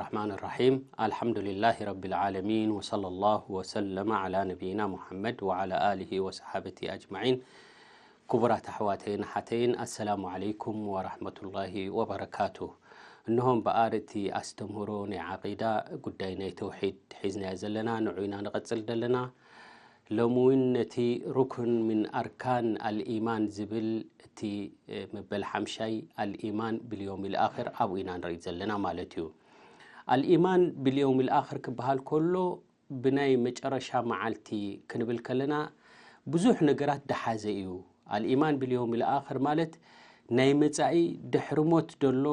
الرحمن الرحيم. الحمد لله رب العالمين، وصلى الله وسلم على نبينا محمد وعلى آله وصحابته أجمعين. ክቡራት ኣሕዋተይን ኣሓተይን፣ ኣሰላሙ ዓለይኩም ወራህመቱላሂ ወበረካቱ። እንሆም በኣር እቲ ኣስተምህሮ ናይ ዓቂዳ፣ ጉዳይ ናይ ተውሒድ ሒዝናዮ ዘለና፣ ንዑ ኢና ንቐጽል ዘለና። ሎሚ እውን ነቲ ሩክን ምን ኣርካን ኣልኢማን ዝብል እቲ፣ እ፣ መበል ሓምሻይ ኣልኢማን ብልዮሚል ኣኽር ኣብኡ ኢና ንርኢ ዘለና ማለት እዩ። ኣልኢማን ብልዮሚል ኣኽር ክበሃል ከሎ ብናይ መጨረሻ መዓልቲ ክንብል ከለና ብዙሕ ነገራት ዝሓዘ እዩ። ኣልኢማን ብልዮሚል ኣኽር ማለት ናይ መጻኢ ድሕሪ ሞት ዘሎ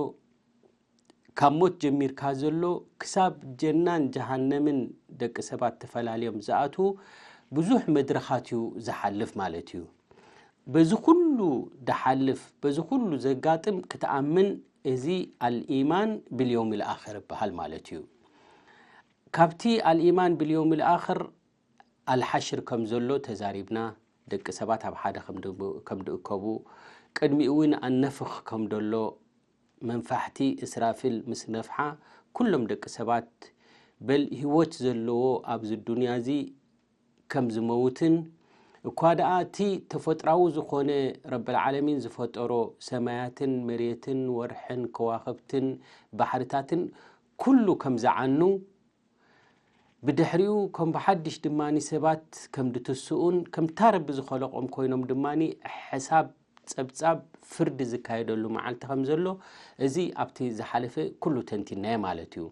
ካብ ሞት ጀሚርካ ዘሎ ክሳብ ጀናን ጀሃነምን ደቂ ሰባት ተፈላልዮም ዝኣትዉ ብዙሕ መድረኻት እዩ ዝሓልፍ ማለት እዩ። በዚ ኩሉ ድሓልፍ፣ በዚ ኩሉ ዘጋጥም ክትኣምን እዚ ኣልኢማን ብልዮሚል ኣኽር ይበሃል ማለት እዩ። ካብቲ ኣልኢማን ብልዮሚል ኣኽር ኣልሓሽር ከም ዘሎ ተዛሪብና፣ ደቂ ሰባት ኣብ ሓደ ከም ድ-፣ ከም ድእከቡ፣ ቅድሚኡ እውን ኣነፍኽ ከም ደሎ፣ መንፋሕቲ እስራፊል ምስ ነፍሓ፣ ኩሎም ደቂ ሰባት በል ህይወት ዘለዎ ኣብዚ ዱንያ እዚ ከም ዝመውትን፣ እኳ ደኣ እቲ ተፈጥራዊ ዝኾነ ረብል ዓለሚን ዝፈጠሮ ሰማያትን መሬትን ወርሕን ከዋኽብትን ባሕርታትን ኩሉ ከም ዝዓኑ፣ ብድሕሪኡ ከም ብሓድሽ ድማኒ ሰባት ከም ድትስኡን ከምታ ረቢ ዝኸለቆም ኮይኖም ድማኒ ሕሳብ ጸብጻብ ፍርዲ ዝካየደሉ መዓልቲ ከም ዘሎ፣ እዚ ኣብቲ ዝሓለፈ ኩሉ ተንቲናዮ ማለት እዩ።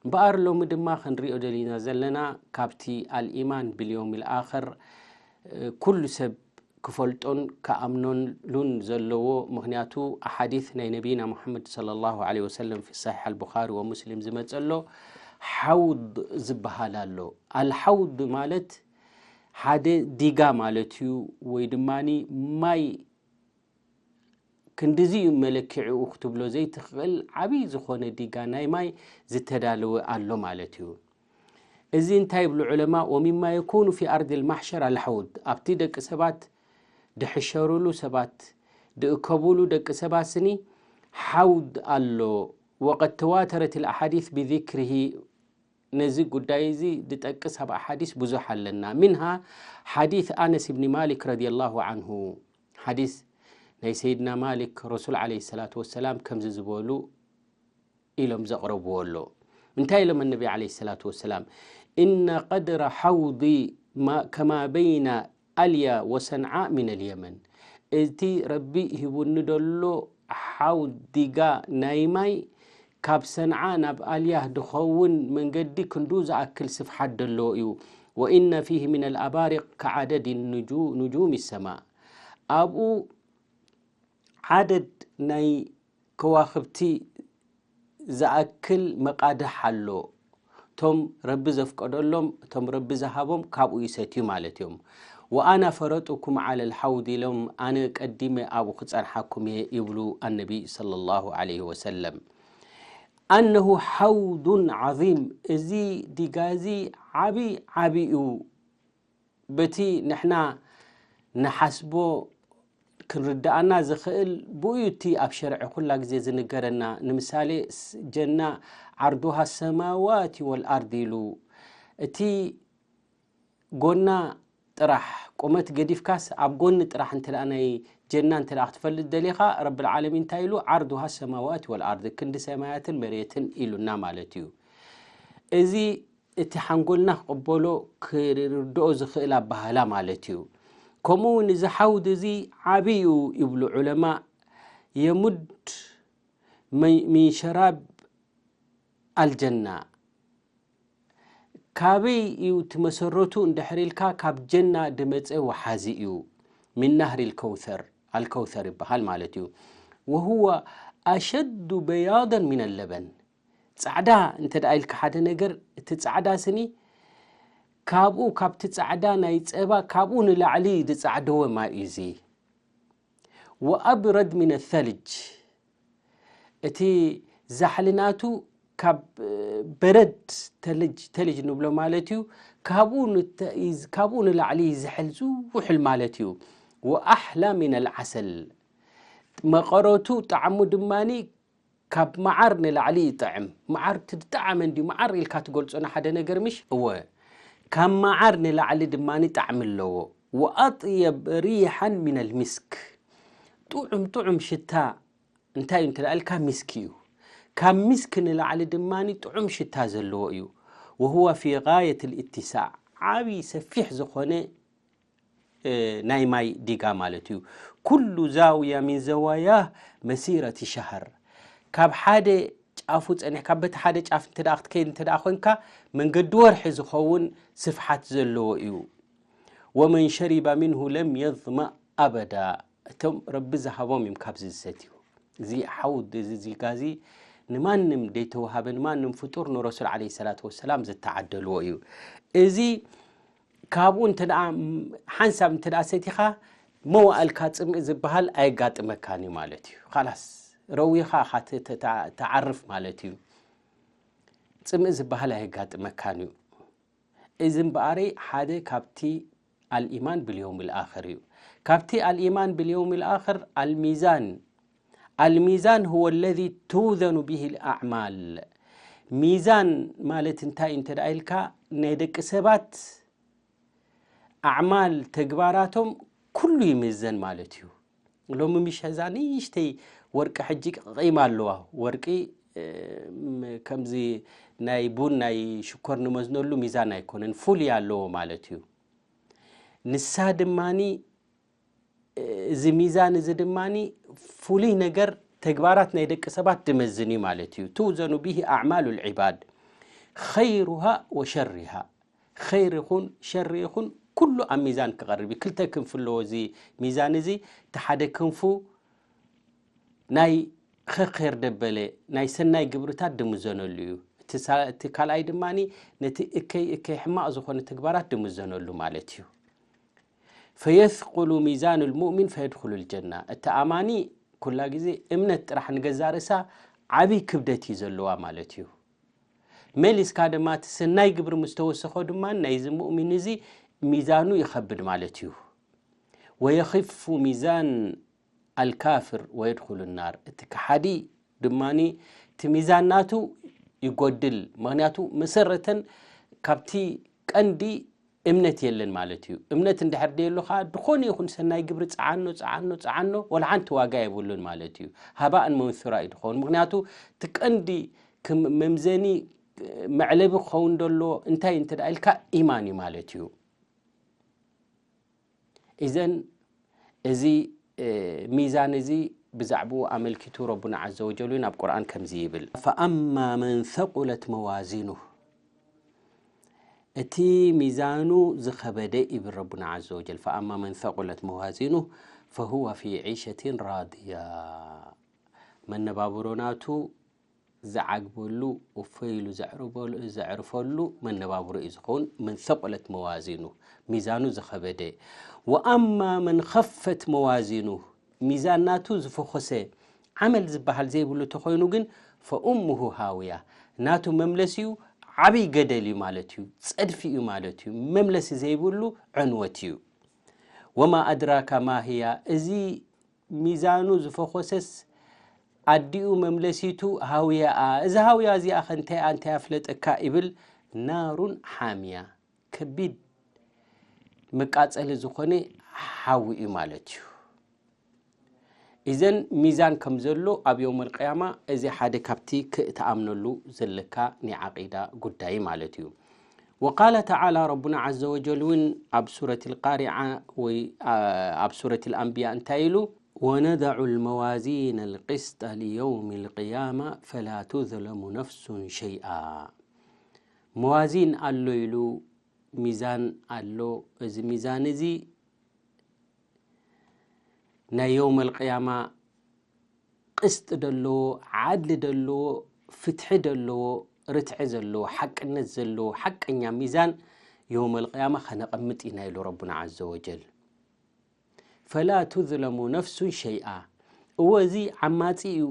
እምበኣር ሎሚ ድማ ክንሪኦ ደሊና ዘለና ካብቲ ኣልኢማን ብልዮሚል ኣኽር፣ እ፣ ኩሉ ሰብ ክፈልጦን ክኣምነሉን ዘለዎ፣ ምኽንያቱ ኣሓዲስ ናይ ነቢይና ሙሓመድ ሰለላሁ ዐለይሂ ወሰለም ፊ ሰሒሕ ኣልቡኻሪ ወሙስሊም ዝመጸ ኣሎ፣ ሓውድ ዝበሃል ኣሎ። ኣልሓውድ ማለት ሓደ ዲጋ ማለት እዩ፣ ወይ ድማኒ ማይ ክንድዚ እዩ መለክዒኡ ክትብሎ ዘይትኽእል ዓብዪ ዝኾነ ዲጋ ናይ ማይ ዝተዳለወ ኣሎ ማለት እዩ። እዚ እንታይ ይብሉ ዑለማ? ወሚማ የኩኑ ፊ ኣርድ ልማሕሸር ኣልሓውድ፣ ኣብቲ ደቂ ሰባት ድሕሸሩሉ ሰባት ድእከቡሉ ደቂ ሰባት ስኒ ሓውድ ኣሎ። ወቀድ ተዋተረት ልኣሓዲስ ብዚክሪሂ፣ ነዚ ጉዳይ እዚ ድጠቅስ ኣብ ኣሓዲስ ብዙሕ ኣለና። ምንሃ ሓዲስ ኣነስ ብኒ ማሊክ ረዲየላሁ ዓንሁ፣ ሓዲስ ናይ ሰይድና ማሊክ፣ ረሱል ዓለይሂ ሰላቱ ወሰላም ከምዚ ዝበሉ ኢሎም ዘቕረብዎ ኣሎ። እንታይ ኢሎም ኣነቢ ዓለይሂ ሰላቱ ወሰላም? "ኢነ ቀድረ ሓውዲ ማ-፣ ከማ በይነ ኣልያ ወሰንዓ ሚነል የመን።" እቲ ረቢ ሂቡኒ ደሎ ሓውድ ዲጋ ናይ ማይ ካብ ሰንዓ ናብ ኣልያ ድኸውን መንገዲ ክንዱ ዝኣክል ስፍሓት ደለዎ እዩ። "ወኢነ ፊህ ሚነል ኣባሪቅ ከዓደድ ንጁ-፣ ንጁሚ ሰማ።" ኣብኡ ዓደድ ናይ ከዋኽብቲ ዝኣክል መቓድሕ ኣሎ። እቶም ረቢ ዘፍቀደሎም፣ እቶም ረቢ ዝሃቦም ካብኡ ይሰትዩ ማለት እዮም። "ወኣና ፈረጡኩም ዓለል ሓውድ" ኢሎም፣ ኣነ ቀዲመ ኣብኡ ክጸንሓኩም እየ ይብሉ ኣነቢ ሰለላሁ ዐለይሂ ወሰለም። ኣነሁ ሓውዱን ዓዚም፣ እዚ ዲጋ እዚ ዓቢ ዓቢ እዩ። በቲ ንሕና ንሓስቦ ክንርድኣና ዝኽእል ብኡ እዩ እቲ ኣብ ሸርዒ ኩላ ግዜ ዝንገረና። ንምሳሌ ስ-፣ ጀና ዓርዱሃ ሰማዋት ወልኣርድ ኢሉ፣ እቲ ጎና ጥራሕ ቁመት ገዲፍካስ ኣብ ጎኒ ጥራሕ እንተ ደኣ ናይ ጀና እንተ ደኣ ክትፈልጥ ደሊኻ፣ ረብል ዓለሚን እንታይ ኢሉ? ዓርዱሃ ሰማዋት ወልኣርድ፣ ክንዲ ሰማያትን መሬትን ኢሉና ማለት እዩ። እዚ እቲ ሓንጎልና ክቕበሎ ክርድኦ ዝኽእል ኣበሃህላ ማለት እዩ። ከምኡ እውን እዚ ሓውድ እዚ ዓብዪ እዩ ይብሉ ዑለማ፣ የሙድ መን-፣ ሚን ሸራብ ኣልጀና። ካበይ እዩ እቲ መሰረቱ እንድሕር ኢልካ፣ ካብ ጀና ድመፀ ወሓዚ እዩ። ሚን ናህሪ ልከውሰር፣ ኣልከውሰር ይበሃል ማለት እዩ። ወሁወ ኣሸዱ በያደን ሚን ለበን። ጻዕዳ እንተ ደኣ ኢልካ ሓደ ነገር፣ እቲ ጻዕዳ ስኒ ካብኡ፣ ካብቲ ጻዕዳ ናይ ጸባ ካብኡ ንላዕሊ ዝጻዕደወ ማይ እዩ እዚ። ወኣብረድ ሚነ ተልጅ፣ እቲ ዛሕሊ ናቱ ካብ፣ እ፣ በረድ ተልጅ፣ ተልጅ ንብሎ ማለት እዩ፣ ካብኡ ንተ-፣ ይዝ-፣ ካብኡ ንላዕሊ ይዝሕል ዝውሕል ማለት እዩ። ወኣሕላ ሚነል ዓሰል፣ መቐረቱ ጣዕሙ ድማኒ ካብ መዓር ንላዕሊ ይጥዕም። መዓር ትጣዓመ እንዲ መዓር ኢልካ ትገልጾ ንሓደ ነገር ምሽ? እወ። ካብ መዓር ንላዕሊ ድማ ጣዕሚ ኣለዎ። ወኣጥየብ ሪሓን ሚነል ሚስክ። ጥዑም ጥዑም ሽታ እንታይ እዩ እንተ ኢልካ ሚስክ እዩ። ካብ ሚስክ ንላዕሊ ድማ ጥዑም ሽታ ዘለዎ እዩ። ወሁወ ፊ ጋየት ልእትሳዕ፣ ዓብዪ ሰፊሕ ዝኾነ ናይ ማይ ዲጋ ማለት እዩ። ኩሉ ዛውያ ሚን ዘዋያህ መሲረት ሸህር፣ ካብ ሓደ ጫፉ ጸኒሕ ካብ በቲ ሓደ ጫፍ እንተ ክትከይድ እንተ ኮይንካ መንገዲ ወርሒ ዝኸውን ስፍሓት ዘለዎ እዩ። ወመን ሸሪበ ምንሁ ለም የዝመእ ኣበዳ። እቶም ረቢ ዝሃቦም እዮም ካብዚ ዝሰትዩ። እዚ ሓውድ እዚ ዚጋ እዚ ንማንም ደይተዋሃበ ንማንም ፍጡር ንረሱል ዓለይሂ ሰላቱ ወሰላም ዝተዓደልዎ እዩ። እዚ ካብኡ እንተ ደኣ ሓንሳብ እንተ ደኣ ሰቲኻ መዋእልካ ጽምእ ዝበሃል ኣየጋጥመካን እዩ ማለት እዩ። ኻላስ ረዊኻ ኢኻ ት- ት- ት- ትዓርፍ ማለት እዩ። ጽምእ ዝበሃል ኣየጋጥመካን እዩ። እዚ እምበኣረይ ሓደ ካብቲ ኣልኢማን ብልየውም ልኣኽር እዩ። ካብቲ ኣልኢማን ብልየውም ልኣኽር ኣልሚዛን ኣልሚዛን هو الذي توزن به الأعمال። ሚዛን ማለት እንታይ እንተ ደኣ ኢልካ ናይ ደቂ ሰባት ኣዕማል ተግባራቶም ኩሉ ይምዘን ማለት እዩ። ሎሚ ምሽ እዛ ንእሽተይ ወርቂ ሕጂ ቂም ኣለዋ። ወርቂ ከምዚ ናይ ቡን ናይ ሽኮር ንመዝነሉ ሚዛን ኣይኮነን፣ ፍሉይ ኣለዎ ማለት እዩ። ንሳ ድማኒ እዚ ሚዛን እዚ ድማኒ ፍሉይ ነገር ተግባራት ናይ ደቂ ሰባት ድመዝን እዩ ማለት እዩ። ትውዘኑ ብሂ ኣዕማሉ ልዕባድ ኸይሩሃ ወሸሪሃ፣ ኸይር ይኹን ሸሪ ይኹን ኩሉ ኣብ ሚዛን ክቐርብ እዩ። ክልተ ክንፊ ኣለዎ እዚ ሚዛን እዚ። እቲ ሓደ ክንፉ ናይ ኸር ደበለ ናይ ሰናይ ግብርታት ድምዘነሉ እዩ። እቲ ካልኣይ ድማ ነቲ እከይ እከይ ሕማቕ ዝኾነ ተግባራት ድምዘነሉ ማለት እዩ። ፈየስቁሉ ሚዛኑ ልሙእሚን ፈየድኹሉ ልጀና። እቲ ኣማኒ ኩላ ግዜ እምነት ጥራሕ ንገዛ ርእሳ ዓብይ ክብደት እዩ ዘለዋ ማለት እዩ። መሊስካ ድማ እቲ ሰናይ ግብሪ ምስ ተወሰኾ ድማ ናይዚ ሙእሚን እዚ ሚዛኑ ይኸብድ ማለት እዩ። ወየኽፉ ሚዛን ኣልካፍር ወየድኹሉ ናር፣ እቲ ከሓዲ ድማ እቲ ሚዛን ናቱ ይጎድል። ምክንያቱ መሰረተን ካብቲ ቀንዲ እምነት የለን ማለት እዩ። እምነት እንድሕር ደየሎ ከዓ ድኾነ ይኹን ሰናይ ግብሪ ፀዓኖ ፀዓኖ ፀዓኖ ወላ ሓንቲ ዋጋ የብሉን ማለት እዩ። ሃባእን መንሱራ እዩ ድኸውን። ምክንያቱ እቲ ቀንዲ መምዘኒ መዕለቢ ክኸውን ደሎ እንታይ እንተ ኢልካ ኢማን እዩ ማለት እዩ። ኢዘን እዚ ሚዛን እዚ ብዛዕባኡ ኣመልኪቱ ረቡና ዓዘ ወጀል እውን ኣብ ቁርኣን ከምዚ ይብል፣ ፈኣማ መን ሰቁለት መዋዚኑ፣ እቲ ሚዛኑ ዝኸበደ ይብል ረቡና ዓዘ ወጀል፣ ፈኣማ መን ሰቁለት መዋዚኑ ፈሁወ ፊ ዒሸትን ራድያ፣ መነባብሮ ናቱ ዝዓግበሉ፣ እፎይ ኢሉ ዘዕርፈሉ መነባብሮ እዩ ዝኸውን። መን ሰቁለት መዋዚኑ፣ ሚዛኑ ዝኸበደ። ወኣማ መን ኸፈት መዋዚኑ፣ ሚዛን ናቱ ዝፈኾሰ፣ ዓመል ዝበሃል ዘይብሉ ተኾይኑ ግን፣ ፈኡሙሁ ሃውያ፣ ናቱ መምለሲኡ ዓብይ ገደል እዩ ማለት እዩ፣ ጸድፊ እዩ ማለት እዩ፣ መምለሲ ዘይብሉ ዕንወት እዩ። ወማ ኣድራካ ማህያ፣ እዚ ሚዛኑ ዝፈኾሰስ ኣዲኡ መምለሲቱ ሃውያኣ። እዚ ሃውያ እዚኣ ኸ እንታይ እንታይ ኣፍለጠካ ይብል፣ ናሩን ሓምያ፣ ከቢድ መቃጸሊ ዝኾነ ሓዊ እዩ ማለት እዩ። ኢዘን ሚዛን ከም ዘሎ ኣብ የውመል ቅያማ እዚ ሓደ ካብቲ ክትኣምነሉ ዘለካ ናይ ዓቂዳ ጉዳይ ማለት እዩ። ወቃለ ተዓላ፣ ረቡና ዓዘ ወጀል እውን ኣብ ሱረት ልቃሪዓ ወይ ኣብ ሱረት ልኣንብያ እንታይ ኢሉ፣ ወነደዑ ልመዋዚን ልቅስጠ ልየውም ልቅያማ ፈላ ቱዝለሙ ነፍሱን ሸይኣ። መዋዚን ኣሎ ኢሉ፣ ሚዛን ኣሎ። እዚ ሚዛን እዚ ናይ የውመል ቅያማ ቅስጢ ደለዎ፣ ዓድሊ ደለዎ፣ ፍትሒ ደለዎ፣ ርትዒ ዘለዎ፣ ሓቅነት ዘለዎ፣ ሓቀኛ ሚዛን የውመል ቅያማ ከነቐምጥ ኢና ኢሉ ረቡና ዓዘ ወጀል። ፈላ ቱዝለሙ ነፍሱን ሸይኣ። እወ፣ እዚ ዓማጺ እዩ፣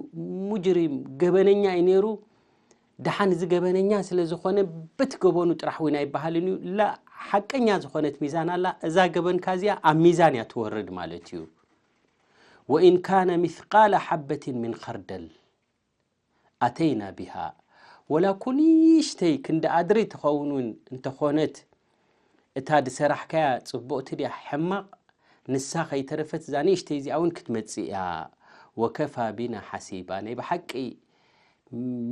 ሙጅሪም፣ ገበነኛ እዩ ነይሩ። ደሓን እዚ ገበነኛ ስለ ዝኾነ በቲ ገበኑ ጥራሕ እውን ኣይበሃልን እዩ። ላ፣ ሓቀኛ ዝኾነት ሚዛን ኣላ። እዛ ገበንካ እዚኣ ኣብ ሚዛን እያ ትወርድ ማለት እዩ። ወኢን ካነ ሚስቃለ ሓበትን ምን ኸርደል፣ ኣተይና ቢሃ። ወላ ኩንሽተይ ክንዲ ኣድሪ ትኸውን እውን እንተኾነት፣ እታ ዝሰራሕካያ ጽቡቕቲ ድያ ሕማቕ፣ ንሳ ከይተረፈት እዛ ንእሽተይ እዚኣ እውን ክትመጽእ እያ። ወከፋ ቢና ሓሲባ። ናይ ብሓቂ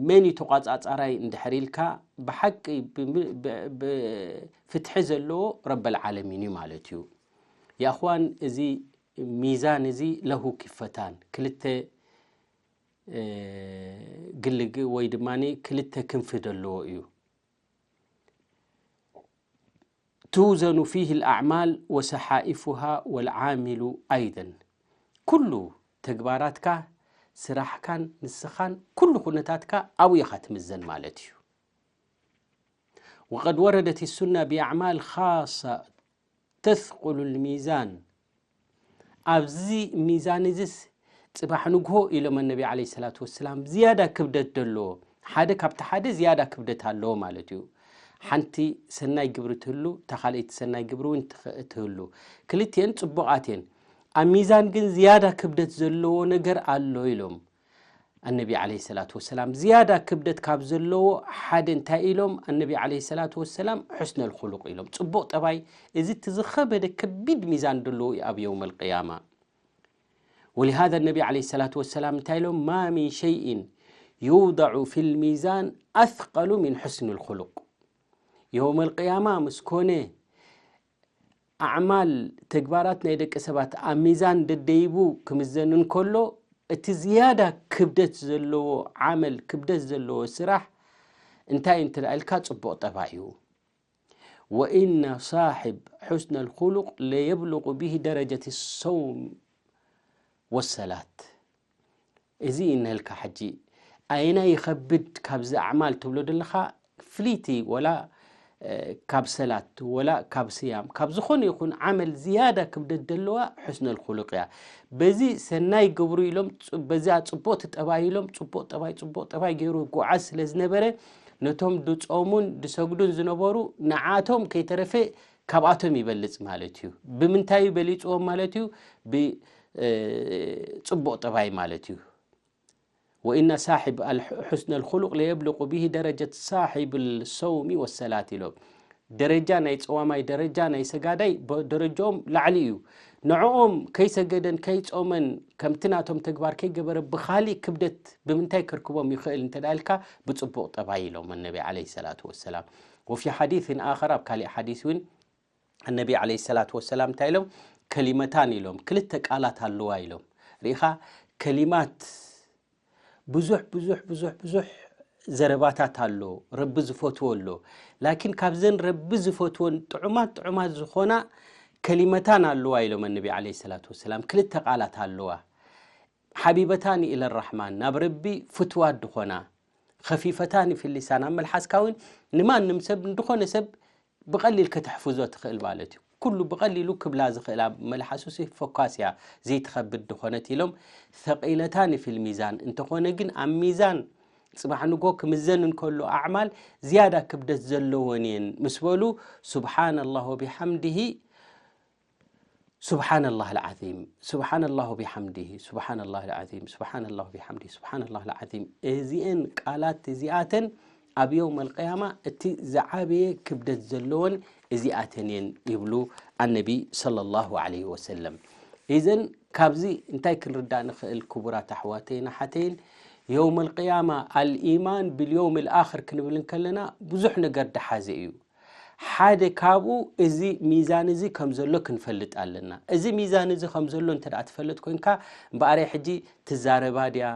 መን እዩ ተቋጻጻራይ እንድሕር ኢልካ፣ ብሓቂ ብ- ብ- ብፍትሒ ዘለዎ ረበል ዓለሚን እዩ ማለት እዩ። የኣኽዋን፣ እዚ ሚዛን እዚ ለሁ ኪፈታን፣ ክልተ ግልግ ወይ ድማ ክልተ ክንፊ ዘለዎ እዩ። توزن فيه الأعمال وصحائفها والعامل أيضا. ኩሉ ተግባራትካ፣ ስራሕካን ንስኻን ኩሉ ኩነታትካ ኣብኡ ኢኻ ትምዘን ማለት እዩ። وقد وردت السنة بأعمال خاصة تثقل الميزان. ኣብዚ ሚዛን እዚስ ጽባሕ ንግሆ ኢሎም ኣነቢ ዓለይሂ ሰላቱ ወሰላም ዝያዳ ክብደት ደለዎ። ሓደ ካብቲ ሓደ ዝያዳ ክብደት ኣለዎ ማለት እዩ። ሓንቲ ሰናይ ግብሪ ትህሉ፣ እታ ካልኣይቲ ሰናይ ግብሪ እውን ትኽ- ትህሉ። ክልቲኤን ጽቡቓት እየን። ኣብ ሚዛን ግን ዝያዳ ክብደት ዘለዎ ነገር ኣሎ ኢሎም ኣነቢ ዓለይሂ ሰላቱ ወሰላም። ዝያዳ ክብደት ካብ ዘለዎ ሓደ እንታይ ኢሎም ኣነቢ ዓለይሂ ሰላቱ ወሰላም? ሑስነል ኹሉቕ ኢሎም። ጽቡቕ ጠባይ፣ እዚ እቲ ዝኸበደ ከቢድ ሚዛን ደለዎ እዩ ኣብ የውመል ቅያማ። ولهذا النبي عليه الصلاة والسلام እንታይ ኢሎም? ما من شيء يوضع في الميزان أثقل من حسن الخلق. የውመል ቅያማ ምስ ኮነ ኣዕማል፣ ተግባራት ናይ ደቂ ሰባት ኣብ ሚዛን ደደይቡ ክምዘን እንከሎ፣ እቲ ዝያዳ ክብደት ዘለዎ ዓመል፣ ክብደት ዘለዎ ስራሕ እንታይ እንተ ኢልካ ጽቡቕ ጠባይ እዩ። وإن صاحب حسن الخلق ليبلغ به درجة الصوم والصلاة. እዚ ይነልካ ሕጂ ኣይና ይኸብድ ካብዚ ኣዕማል ትብሎ ዘለኻ ፍልይቲ ወላ ካብ ሰላት ወላ ካብ ስያም ካብ ዝኾነ ይኹን ዓመል ዝያዳ ክብደት ደለዋ ሑስነል ኹሉቅ እያ። በዚ ሰናይ ግብሩ ኢሎም በዚኣ ጽቡቕቲ ጠባይ ኢሎም ጽቡቕ ጠባይ ጽቡቕ ጠባይ ገይሩ ይጓዓዝ ስለ ዝነበረ ነቶም ድጾሙን ድሰግዱን ዝነበሩ ንዓቶም ከይተረፈ ካብኣቶም ይበልጽ ማለት እዩ። ብምንታይ በሊጽዎም ማለት እዩ? ብጽቡቕ ጠባይ ማለት እዩ። وإن صاحب حسن الخلق ليبلغ به درجة صاحب الصوم والصلاة ኢሎም። ደረጃ ናይ ጸዋማይ ደረጃ ናይ ሰጋዳይ ደረጃኦም ላዕሊ እዩ። ንዕኦም ከይሰገደን ከይጾመን ከምቲ ናቶም ተግባር ከይገበረ ብኻሊእ ክብደት ብምንታይ ከርክቦም ይኽእል እንተ ኢልካ ብጽቡቕ ጠባይ ኢሎም ነቢ ዓለይሂ ሰላቱ ወሰላም። وفي حديث آخر ኣብ ካሊእ ሓዲስ እውን ነቢ ዓለይሂ ሰላቱ ወሰላም እንታይ ኢሎም? ከሊመታን ኢሎም ክልተ ቃላት ኣለዋ ኢሎም። ርኢኻ ከሊማት ብዙሕ ብዙሕ ብዙሕ ብዙሕ ዘረባታት ኣሎ ረቢ ዝፈትዎ ኣሎ። ላኪን ካብዘን ረቢ ዝፈትወን ጥዑማት ጥዑማት ዝኾና ከሊመታን ኣለዋ ኢሎም ነቢ ዓለይሂ ሰላቱ ወሰላም። ክልተ ቃላት ኣለዋ ሓቢበታኒ ኢለ ራሕማን ናብ ረቢ ፍትዋት ዝኾና ኸፊፈታኒ ፊ ሊሳን ኣብ መልሓስካ እውን ንማንም ሰብ ንድኾነ ሰብ ብቐሊል ከተሕፍዞ ትኽእል ማለት እዩ። ኩሉ ብቐሊሉ ክብላ ዝኽእል ኣብ መልሓሱ ሲ ፎካስ እያ ዘይትኸብድ ድኾነት ኢሎም። ثقيلتان في الميزان እንተኾነ ግን ኣብ ሚዛን ጽባሕ ንጎ ክምዘን እንከሎ ኣዕማል ዝያዳ ክብደት ዘለወን እየን ምስ በሉ سبحان الله وبحمده سبحان الله العظيم سبحان الله وبحمده سبحان الله العظيم سبحان الله وبحمده سبحان الله العظيم እዚኤን ቃላት እዚኣተን ኣብ የውም ኣልቅያማ እቲ ዝዓበየ ክብደት ዘለወን እዚኣተን እየን ይብሉ ኣነቢ صلى الله عليه وسلم። ኢዘን ካብዚ እንታይ ክንርዳእ ንኽእል ክቡራት ኣሕዋተይን ኣሓተይን የውም ኣልቅያማ ኣልኢማን ብልየውም ልኣኽር ክንብል እንከለና ብዙሕ ነገር ደሓዘ እዩ። ሓደ ካብኡ እዚ ሚዛን እዚ ከም ዘሎ ክንፈልጥ ኣለና። እዚ ሚዛን እዚ ከም ዘሎ እንተ ደኣ ትፈልጥ ኮንካ እምበኣረይ ሕጂ ትዛረባ ድያ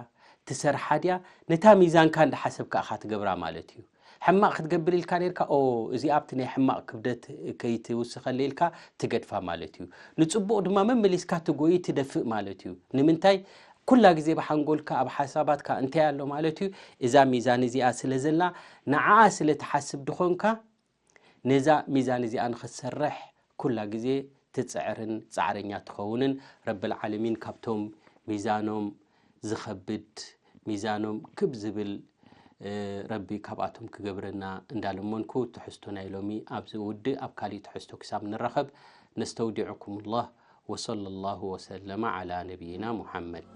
ትሰርሓ ድያ ነታ ሚዛንካ እንዳሓሰብካ ኢኻ ትገብራ ማለት እዩ። ሕማቕ ክትገብር ኢልካ ነርካ ኦ እዚ ኣብቲ ናይ ሕማቕ ክብደት ከይትውስኸለ ኢልካ ትገድፋ ማለት እዩ። ንጽቡቕ ድማ መመሊስካ ትጎይ ትደፍእ ማለት እዩ። ንምንታይ ኩላ ግዜ ብሓንጎልካ ኣብ ሓሳባትካ እንታይ ኣሎ ማለት እዩ እዛ ሚዛን እዚኣ ስለ ዘላ ንዓኣ ስለ ትሓስብ ድኾንካ ነዛ ሚዛን እዚኣ ንኽትሰርሕ ኩላ ግዜ ትጽዕርን ጻዕረኛ ትኸውንን ረብል ዓለሚን ካብቶም ሚዛኖም ዝኸብድ ሚዛኖም ክብ ዝብል ረቢ ካብኣቶም ክገብረና እንዳለመንኩ ትሕዝቶ ናይ ሎሚ ኣብዚ ውድእ ኣብ ካሊእ ትሕዝቶ ክሳብ ንራኸብ ነስተውዲዕኩም ላህ وصلى الله وسلم على نبينا محمد